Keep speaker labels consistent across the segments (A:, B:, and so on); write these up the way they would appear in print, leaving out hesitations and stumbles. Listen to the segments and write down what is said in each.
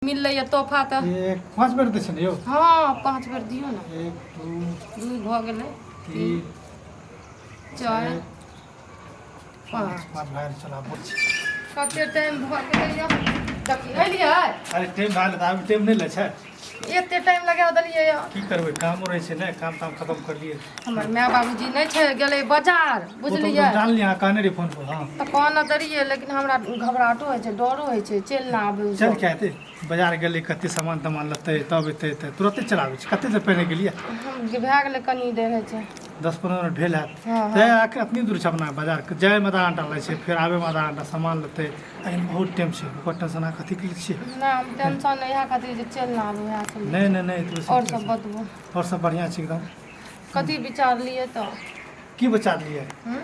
A: मिललै तोहफा तऽ।
B: एक 5 बेर दै छै ने यौ?
A: हँ, 5 बेर दियौ ने।
B: 1 2
A: 2 भऽ गेलै,
B: 3
A: 4 5।
B: 5 भए गेल। चल आब।
A: कते टाइम भऽ गेलै यौ? देखियौ, एलियै?
B: अरे, टाइम भए गेल तऽ आब टाइम नहि लै छै।
A: एते टाइम लगा देलियै यौ।
B: की करबै, कामो रहै छै ने। काम ताम खतम करलियै।
A: हमर माय बाबूजी नहि छै, गेलै बाजार।
B: ओ तऽ
A: बुझलियै?
B: जानलियै, अहाँ कहने रही फोन पर। हँ।
A: तऽ कहने तऽ रहियै, लेकिन हमरा घबराहटो होइ छै, डरो होइ छै, चलि ना आबै ओ
B: चल
A: सब।
B: के एतै? बाजार गेलै, कते सामान तामान लेतै तब एतै। तऽ तुरते चलाबै छै। कते देर पहिने गेलियै?
A: हम भए गेलै, कनि देर होइ छै।
B: 10-15 मिनट भेल हैत।
A: हँ।
B: तऽ एतनी दूर छै अपना बाजार। जायमे आधा घंटा लागै छै, फेर आबैमे आधा घंटा। सामान लेतै, एखन बहुत टाइम छै। ओकर टेंशन अहाँ कथीके लै छियै?
A: नहि, हम टेंशन नहि, इएह खातिर जे चलि ना आबै, उएह सब।
B: नहि नहि नहि, एतबे।
A: आओर सब बतबू।
B: आओर सब बढ़िआँ छै एकदम।
A: कथी विचारलियै तऽ?
B: की विचारलियै?
A: हूँ?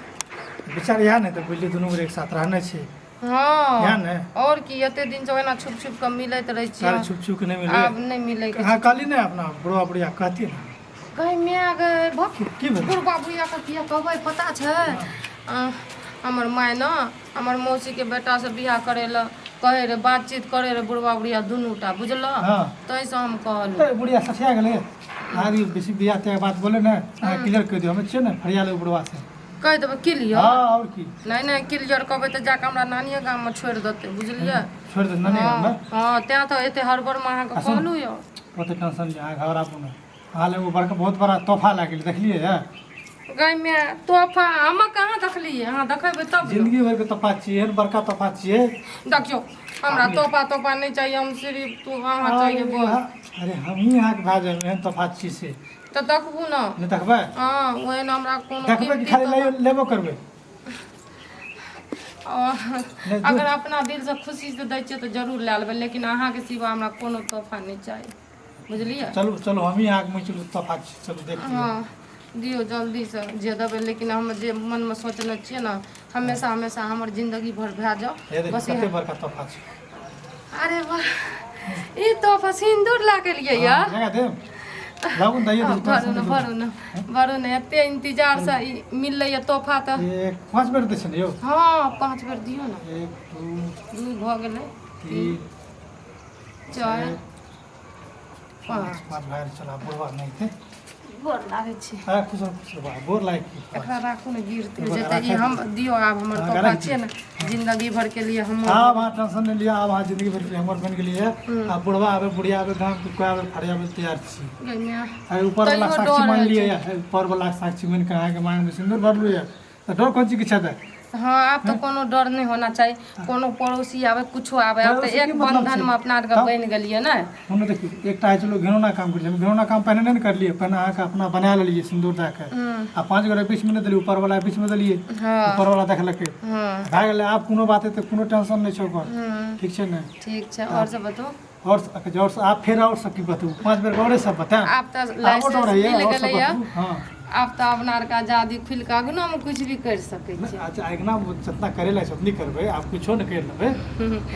B: विचार इएह ने तऽ बुझलियै, दुनू गोटे एक साथ रहने छै।
A: हँ।
B: इएह ने।
A: आओर की, एते दिन से ओहिना छुप छुप कऽ मिलैत रहै छियै।
B: सारे छुप छुप के नहि मिलबै।
A: आब नहि मिलै के।
B: अहाँ कहली ने, अपना बुढ़वा बुढ़िया कहती ने।
A: गै माय गै, भक।
B: की भेल?
A: बुढ़बा बुढ़िया के किया कहबै? पता छै, हमर माय ने हमर मौसीके बेटासँ बियाह करै लए कहै रहै, बातचीत करै रहै बुढ़बा बुढ़िया दुनू टा, बुझलऽ?
B: हँ।
A: ताहिसँ हम कहलहुँ।
B: ए, बुढ़िया सठिया गेलै। आदमी बेसी बियाह तियाह के बात बोले ने, अहाँ क्लियर कहि दियौ। हमे छियै ने, फरिया लेबै बुढ़वा से।
A: कहि देबै क्लियर?
B: हँ, आओर की।
A: नहि नहि, क्लियर कहबै तऽ जाकऽ हमरा नानिये गाममे छोड़ि देतै, बुझलियै?
B: छोड़ि दे नानी गाममे।
A: हँ, तेँ तऽ एते हड़बड़मे अहाँके
B: आ सुन।
A: कहलहुँ यौ।
B: ओते टेंशन लिअ, अहाँ घबराबू नहि। अहाँ लए एगो बड़का, बहुत बड़ा तोहफा लए गेली, देखलियै हे?
A: गै माय, तोहफा हम कहाँ देखलियै? अहाँ देखेबै तब ने।
B: जिंदगी भरिके तोहफा छियै, एहन बड़का तोहफा छियै।
A: देखियौ, हमरा तोहफा तोहफा नहि चाहिए, हम सिर्फ तू अहाँ चाहिए, बस।
B: अरे, हमही अहाँके भए जायब, एहन तोहफा छियै से।
A: तऽ देखबू ने।
B: नहि देखबै?
A: हँ, ओहन हमरा कोनो
B: देखबै कि
A: कीमती
B: खाली
A: तोहफा-
B: लेबो करबै? नहि,
A: अगर अपना दिलसँ खुशीसँ दै छियै तऽ जरूर लए लेबै, लेकिन अहाँके सिवा हमरा कोनो तोहफा नहि चाही, बुझलियै?
B: चलू चलू, हमही अहाँके मुँह चलू, तोहफा छी, चलू देख लियौ।
A: हँ, दियौ जल्दीसँ जे देबै, लेकिन हम जे मनमे सोचने छियै ने, हमेशा हमेशा हमर जिन्दगी भर भए जाउ।
B: हे देखियौ।
A: बस
B: कते
A: इएह।
B: बड़का तोहफा छै।
A: अरे वाह, ई तोहफा सिन्दूर लए के एलियै यऽ?
B: लगा देब, लागू ने, दैये।
A: भरू ने, भरू ने, भरू ने। एते इंतजारसँ ई मिललै यऽ तोहफा तऽ।
B: एक 5 बेर दै छै ने यौ?
A: हँ, 5 बेर दियौ ने।
B: 1 2
A: 2 भऽ गेलै,
B: 3
A: 4 5।
B: 5 भए गेल। चल आब, बुढ़वा नहि हेतै।
A: गोर लागै छी।
B: हँ, खुश रह, खुश रह। गोर लागि की?
A: एकरा राखू ने, गिर तिर
B: एगो
A: जेतै।
B: राखै।
A: ई हम दियौ आब, हमर
B: हाँ,
A: तोहफा
B: राखि।
A: छियै ने जिंदगी भर के लिए हमर।
B: आब अहाँ टेंशन नहि लिअ। आब अहाँ जिंदगी भर के लिए हमर बनि गेलियै। आब बुढ़वा आबे, बुढ़िया आबे, गाम के कोइ आबे, फरियाबै तैयार छी।
A: गै माय।
B: आइ ऊपर वाला
A: तैयो
B: साक्षी
A: डर
B: मान
A: होइ
B: लिअ,
A: छै।
B: ऊपर वाला साक्षी मानि कऽ अहाँके मांगमे सिन्दूर भरलू यऽ, तऽ डर कोन चीज के छै तऽ?
A: हँ, आब तऽ कोनो डर नहि होना चाही। कोनो पड़ोसी आबै, कुछो आबै, आब तऽ
B: पड़ोसी
A: एक
B: की मतलब
A: बंधन
B: छै?
A: मे अपना आरके
B: तब?
A: बनि गेलियै ने।
B: हम देखियौ, एकटा होइ छै लोक घिनौना काम करै छै। हम घिनौना काम पहिने नहि ने करलियै। पहिने अहाँके अपना बना लेलियै सिन्दूर दए कऽ, आ 5 गोटे बीचमे नहि देलियै, ऊपर वाला बीचमे देलियै। ऊपर वाला देखलकै, भए गेलै। आब कोनो बात हेतै, कोनो टेंशन नहि छै ओकर। ठीक छै ने?
A: ठीक छै। आओर सब बताउ।
B: आओर आओर आब फेर आओर सब की बतबू? 5 बेर औरे सब बतायब।
A: आब तऽ
B: आबो
A: लाइसेंस
B: डर होइए,
A: मिल
B: आओर सब
A: गेलैया।
B: बतबू। हँ।
A: आब तऽ अपना आरके आजादी खुलि कऽ अगनोमे कुछ भी करि सकै छी।
B: अच्छा, अगना जितना करे ला छै उतनी करबै। आब कुछो नहि करि लेबै।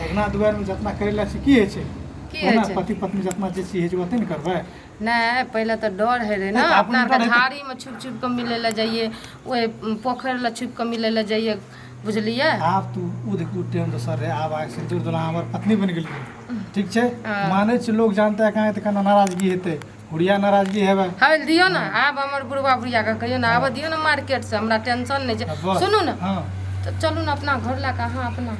B: अगना दुआरिमे जितना करे ला छै, की होइ छै?
A: की होइ
B: ओना
A: छै?
B: पति पत्नी जितना जे चीज होइ छै, ओते ने करबै।
A: नहि, पहिले तऽ डर होइ रहै ने।
B: नहि, तऽ
A: अपना
B: अपने
A: आरके
B: डर हेतै।
A: झाड़ीमे छुपि छुपि कऽ मिलै लए जइयै, ओहि पोखरि लए छुपि कऽ मिलै लए जइयै, बुझलियै?
B: आब तू ओ देखू, टाइम दोसर रहै। आब आइ सिन्दूर देला, हमर पत्नी बनि गेलियै। ठीक छै, मानै छै लोग जानते है कहाँ तऽ केना नाराजगी हेतै, हुड़िया नाराजगी हेबै।
A: हल दियौ ने। आब हमर बुढ़बा बुढ़ियाके कहियौ ने, आबऽ दियौ ने मार्केटसँ, हमरा टेंशन नहि छै।
B: बस।
A: सुनू ने।
B: हँ।
A: तऽ चलू ने अपना घर लए कऽ अहाँ अपना।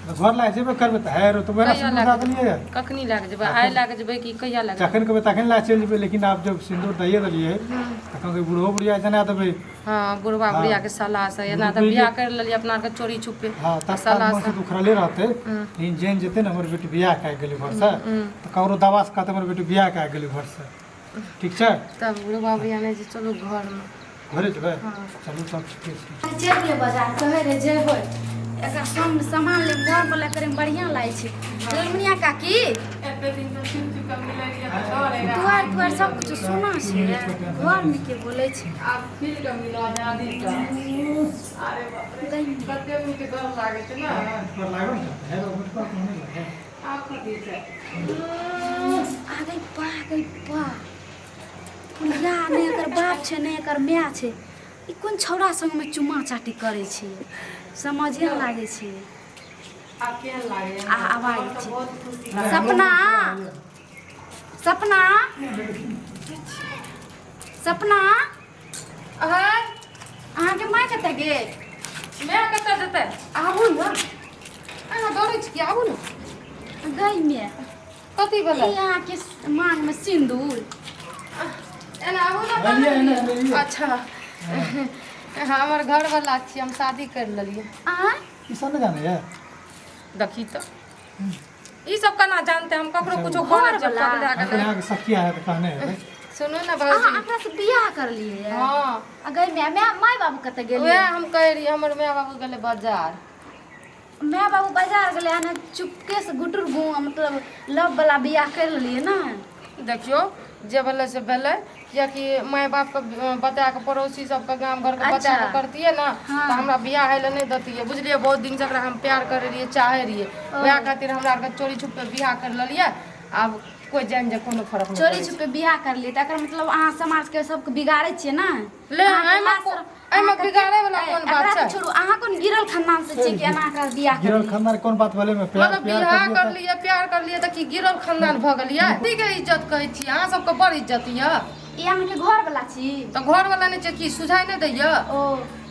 B: तऽ घर लए जेबे करबै तऽ है रो तऽ वएह
A: कहिया
B: सिन्दूर
A: लए
B: दऽ
A: कऽ
B: देलियै।
A: कखनी लए कऽ जेबै? आइ लए कऽ जेबै कि कहिया लए कऽ?
B: जखन कहबै तखन लए चलि जेबै, लेकिन आब जब सिन्दूर दैए देलियै तखन तऽ बूढ़ो बुढ़िया जना देबै।
A: हँ, बुढ़बा बुढ़ियाके सलाहसँ। एना तऽ बियाह करि लेलियै अपना आरके चोरी छुपे।
B: हँ, तत्काल
A: सलाह
B: मन से दुखरले रहतै, लेकिन जानि जेतै ने हमर बेटी बियाह कए गेलै घरसँ, तऽ ककरो दबासँ कहतै हमर बेटी बियाह कए गेलै घरसँ। ठीक छै?
A: तब बुढ़बा बुढ़िया नहि छै, चलू घरमे।
B: घरे जेबै? चलू, तब ठीके छै।
C: चलि गेलै बाजार, कहै रहै जेबै एकरा संग सामान ले। मोर वाला करैमे बढ़िआँ लागै छै, ललमुनिया काकी।
A: एते दिन से छुप छुप कऽ मिलै रहियै तऽ डर होइ रहै।
C: दुआर तुआर सब कुछ सोना छै, घरमे के बोलै छै?
A: आब खुलि कऽ मिलो आजादी सँ। अरे बाप रे, कते मीठ डर लागै छै ने।
B: पर लागल ने है, पर नहि लागल।
A: आब कथी छै?
C: आ गई बा, गई बा बुढ़िया। नहि एकर बाप छै, नहि एकर माय छै। ई कोन छौड़ा संगमे चुम्मा चाटी करै छै? समझे नहि लागै छै।
A: आब केहन लागैए?
C: आ आवाज
A: हमरा तऽ
C: छै।
A: बहुत खुशी लागैए।
C: सपना। सपना सपना
A: अहाँ
C: अहाँके माय कतऽ गेल
A: माय कतऽ जेतै आबू ने अहाँ दौड़ै छी कि आबू ने
C: गई में
A: कथी भेलै
C: ई अहाँके मांगमे सिन्दूर
A: एना आबू ने
B: एलियै, एने, एलियै।
A: अच्छा हमर घरवला छियै हम शादी करि लेलियै
C: आँय
B: ई सब नहि जानै
A: देखी तऽ ई सब केना जानते हम ककरो कुछो कहने छियै
C: घरवला।
A: पगला
B: हम
A: गेलै
B: अहाँके सखी आया तऽ कहने हेबै
A: सुनू ने
C: अहाँ
A: भौजी
C: एकरा से बियाह करलियै
A: हँ
C: आ गई माय माय माय बाबू कतऽ गेलै
A: उएह हम कहै रहियै हमर माय बाबू गेलै बाजार
C: माय बाबू बाजार गेलै अहाँ चुपके से गुटुर गु मतलब लव वाला बियाह कर लेलियै ने
A: देखियौ जे भेलै से भेलै किएकि माय बापके बता कऽ पड़ोसी सबके गाम घरके बता
C: अच्छा।
A: कऽ करतियै ने
C: हाँ।
A: तऽ हमरा बियाह होइ लए नहि दैतियै बुझलियै बहुत दिनसँ एकरा हम प्यार करै रहियै चाहै रहियै वएह खातिर हमरा आरके चोरी छुप कऽ बियाह करि लेलियै आब कोइ जानि जे कोनो फरक नहि
C: चोरी
A: पड़ै छै।
C: छुपे बियाह कर लिए तऽ एकर मतलब अहाँ समाजके सबके बिगाड़ै छियै ने
A: ले
C: अहाँके
A: एहिमे
C: लाज शरम-
A: एहिमे
C: अहाँके-
A: बिगाड़े वाला कोन बात
C: एकरा
A: छै?
C: तऽ छोड़ू अहाँ कोन गिरल खानदान से छियै कि एना एकरा बियाह कर
B: गिरल खानदान कोन बात भेलै में प्यार
A: मतलब
B: प्यार
A: बियाह
B: करियै
A: कर लिए प्यार कर लिए तऽ की गिरल खानदान भऽ गेलियै की के इज्जत कहै छी अहाँ सबके बड़ इज्जत यऽ
C: ई अहाँके घर वाला छी
A: तऽ घर वाला नहि छै की सुझाइ नहि दैया
C: ओ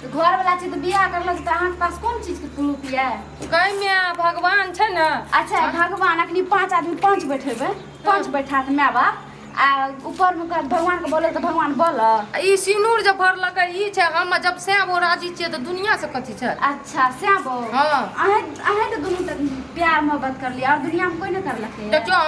C: तऽ घर वाला छी तऽ बियाह करलक तऽ अहाँके पास कोन चीज के प्रूफ यऽ
A: कहै मे भगवान छै ने
C: अच्छा भगवान अखनी पांच आदमी पांच बैठेबै पांच बैठात माय बाप आ ऊपर मे कहत भगवान के बोले तऽ भगवान बोल
A: आ ई सिनूर जे भरलकै ई छै हम जब सैब राजी छियै तऽ दुनिया से कथी छै
C: अच्छा श्याम बो
A: हाँ।
C: अहें अहें तऽ दुनू तक प्यार मोहब्बत कर लिया और दुनिया में कोई नहीं करलकै
A: देखियौ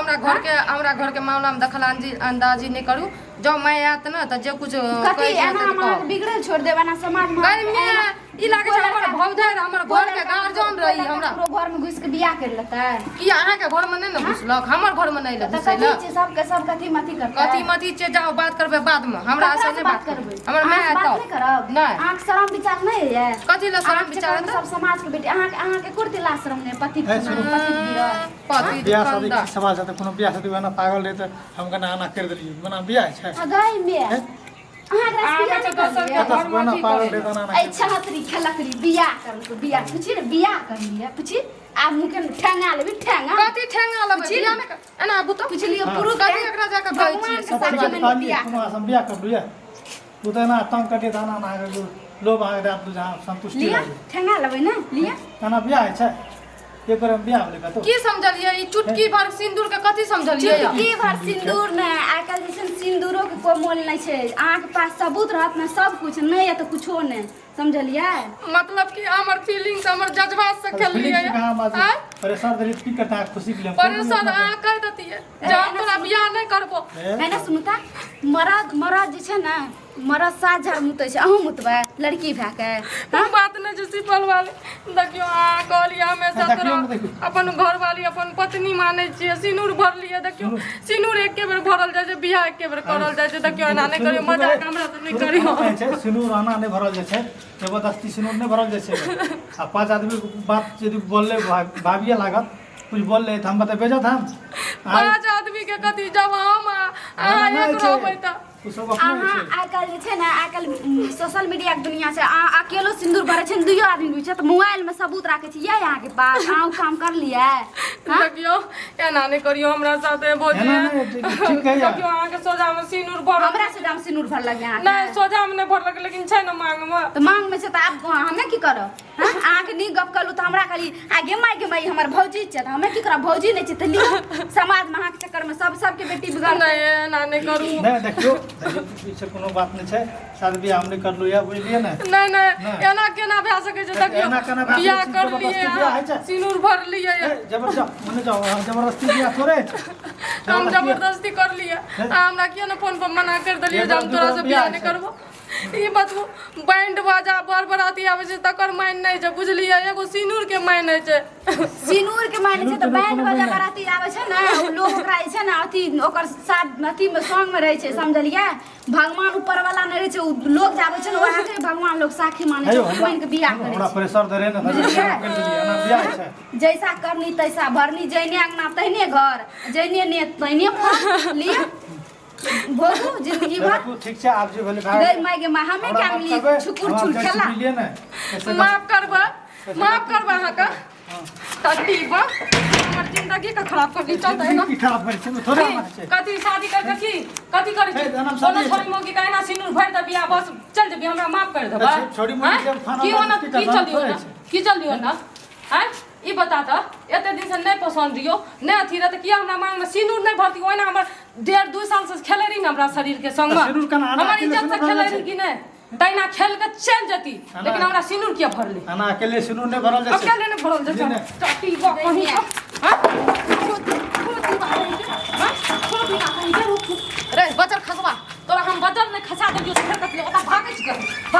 A: हमरा घरके मामलामे दखल अंदाजी नहि करू जँ माय आयत ने तऽ जे कुछ
C: कथी
A: कहै छै
C: एना
A: तऽ
C: हम अहाँके
A: कहब।
C: बिगड़ल छोड़ देब एना समाज में
A: गई में ई लागै छै हमर भौजाइ रहै, हमर घरके गार्जियन रही हमरा
C: ककरो घर में घुसि के बियाह कर लेतै
A: की अहाँके घरमे नहि ने घुसलक हमर घरमे नहि
C: तऽ
A: घुसैलक
C: कथी छै सबके सब कथी मथी करतै
A: कथी मथी छै जाओ बात करबै बादमे हमरा
C: ककरा
A: से
C: से
A: नहि
C: बात करबै
A: हमर माय
C: अहाँ से बात
A: आयत
C: नहि करब
A: नहि।
C: अहाँके शरम विचार नहि होइए
A: कथी लए शरम
C: अहाँके
A: विचार
C: चक्करमे
A: हेतै?
C: सब समाज के बेटी अहाँके अहाँके कुर्ती लाज शरम नहि पति
B: है, सुनू।
C: पति गिरल
A: पति
B: बियाह शादी
A: कंदा
B: के सवाल छै तऽ कोनो बियाह शादी एना पागल रहै तऽ हम केना एना करि देलियै मना बियाह छै
C: आ गई में
B: हैं?
C: अहाँ एकरा से बियाह
A: अहाँके
C: नहि
A: दोसर
C: करलियै?
B: कतऽ से एना पागल रहै तऽ एना एना
C: ऐ छहतरी खेलकरी बियाह करलको बियाह पूछी ने बियाह करलियै पूछी आब मुँह के ठेंगा लेबी ठेंगा
A: कथी ठेंगा लेबै
C: पूछी
A: बियाह नहि कर- एना आबू तऽ
C: पुछलियै
B: हाँ।
C: पुरुष
A: कथी एकरा जाके कहै
C: भगवान
A: छियै
C: के
B: सब
C: साक्षी
B: चीज
C: में
B: कहलियै
C: बियाह
B: कोनो हम बियाह कर लियै तू तऽ एना तंग करियै तऽ एना एना अहाँके लोभ अहाँके दए देलहुँ जे अहाँ संतुष्टि
C: लिअ
B: भए गेल
C: ठेंगा लेबै ने लिअ
B: एना बियाह होइ छै एक बेर हम बियाह भेलै कतौ
A: की समझलियै ई चुटकी भर सिंदूर के कथी समझलियै
C: चुटकी भर सिंदूर ने आइ काल्हि जे छै ने सिंदूरो के कोइ मोल नहि छै अहाँके पास सबूत रहत ने सब कुछ नहि यऽ तऽ कुछो नहि समझलियै
A: मतलब कि हमर फीलिंग्स हमर जज्बात से खेललियै
B: फीलिंग्स कहाँ बाजू
A: आँय?
B: परेशान रही की करता है खुशी के लिए
A: परेशान अहाँ कहि देतियै जे हम तोरा बियाह नहि करबो
C: है ने सुनू तऽ मरद मरद जे छै ने मरद सात झाड़ मुतै छै अहूँ मुतबै लड़की भए के
A: हम बात नहि छै सिपल वाली देखियौ अहाँ कहलियै हमेशा
B: देखियौ
A: तोरा
B: ने देखियौ।
A: अपन घरवाली अपन पत्नी मानै छियै सिनूर भरलियै देखियौ सिनूर एके बेर भरल जाइ छै बियाह एके बेर करल जाइ छै देखियौ एना नहि करियौ मजाक हमरा से नहि करियौ
B: छै सिनूर आना नहि भरल जाइ छै जबरदस्ती सिनूर नहि भरल जाइ छै आ पांच आदमी के बात यदि बोलले भाभिए लागत कुछ बोलले तऽ हम बतेबै बेजत हम
A: पांच आदमी के कथी जब हम आ अहाँ
B: नहि
A: एक
B: छै।
A: रहबै तऽ
B: ओ सब अपने
C: अहाँ
B: छै
C: आइ काल्हि जे छै ने आइ काल्हि सोशल मीडियाके दुनिया छै अहाँ अकेलो सिन्दूर भरै छै ने दुइयो आदमी बुझै छै तऽ मोबाइलमे सबूत राखै छै यऽ अहाँके पास अहाँ ओ काम कर लियै
A: देखियौ एना नहि करियौ हमरा साथे भौजी
B: एना नहि, ठीक ठीक कहैया।
A: देखियौ अहाँके सोझामे सिनूर भरल
C: हमरा से दाम सिन्दूर भरलक अहाँके
A: नहि सोझामे नहि भरलक लेकिन छै ने मांगमे
C: तऽ मांगमे छै तऽ आब हमे की करब हँ? अहाँके नीक गप कहलहुँ तऽ हमरा खाली आ गे माय गे माय हमर भौजी छै तऽ हमे की करब भौजी नहि छै तऽ लिअ समाजमे अहाँके चक्करमे सब सबके बेटी बिगड़
A: नहि एना नहि करू
B: नहि देखियौ देखियौ पीछे कोनो बात नहि छै शादी बियाह हम नहि करलहुँ यऽ बुझलियै ने
A: नहि नहि
B: नहि।
A: एना केना भए सकै छै देखियौ
B: एना केना भए सकै
A: बियाह
B: छै?
A: कर लिए
B: जबरदस्ती बियाह होइ छै।
A: सिनूर भर लिए
B: ए, जबरदस्ती मने जाओ हम जबरदस्ती बियाह थोड़े होइ छै।
A: हम
B: जबरदस्ती
A: जबरदस्ती कर लिए आ हमरा किया ने फोन पर मना कर देलियै जे हम
B: एक
A: तोरा
B: दू
A: से
B: बेर
A: बियाह
B: बियाह
A: नहि
B: छै।
A: करबो ई बतबू बैंड बाजा बर बराती आबै छै तकर माइन नहि छै बुझलियै एगो सिनूर के माइन होइ छै
C: सिनूर के माने छै तऽ
B: सिनूर के
C: बैंड
B: कोनो
C: बाजा
B: मायने।
C: बराती आबै छै ने ओ लोग ओकरा जे छै ने अथी ओकर साथ अथी मे संग मे रहै छै समझलियै भगवान ऊपर वाला नहि रहै छै ओ लोग जे आबै छै ने वएह के भगवान लोग साखी मानै छै
B: हेयौ,
C: ओ मानि के बियाह करै
B: हमरा
C: छै
B: प्रेशर दे रहे ने तऽ बियाह कर देलियै एना बियाह होइ छै
C: जैसा करनी तैसा भरनी जैने अंगना तहने घर जैने ने तहने फल लिअ भोगू जिंदगी भर
B: देखू ठीक छै आब जे भेलै भए
C: गई
B: गेलै।
C: माय गे माय हमे
B: हमरा
C: क्या
B: माफ
C: मिली
B: करबै,
C: छुकुर
B: हम
C: छुर
B: आब जाइ छी,
C: खेला
B: बुझलियै ने ऐसे
A: माफ करबै माफ करबै अहाँके टट्टी बा हमर जिंदगी के खराब कर दी चल त एना
B: की खराब करै छै थोड़े हमर छै
A: कथी शादी करके की कथी करै
B: हे,
A: छी
B: एना
A: कोनो
B: शादी
A: छोरी मौगी के एना सिनूर भरि देबी आ बस चल जेबी हमरा माफ कर देबा
B: छोरी मौगी के खाना
A: की होना
B: की
A: की
B: करना
A: चल दियो
B: थोड़े
A: ना
B: छै।
A: की चल दियो ना आँय ई बता त एते दिन से नहि पसंद रियो नहि अथी रह त किया हमरा मांग में सिनूर नहि भरती ओहिना हमर डेढ़ दू साल से खेले रही ने हमरा शरीर के संग
B: तऽ सिनूर केना आना
A: हमर
B: अकेले
A: इज्जत से
B: सिनूर
A: खेले
B: भरल
A: रही कि नहि तहिना खेल के चलि जती लेकिन हमरा सिनूर किया भरले
B: एना अकेले सिनूर नहि भरल जाइ छै
A: अकेले नहि भरल जाइ छै टट्टी बा कहीं हाँ रे बजर खसबा तोरा हम बजर नहि खसा देलियौ तऽ फेर कथी ओतऽ भागै छी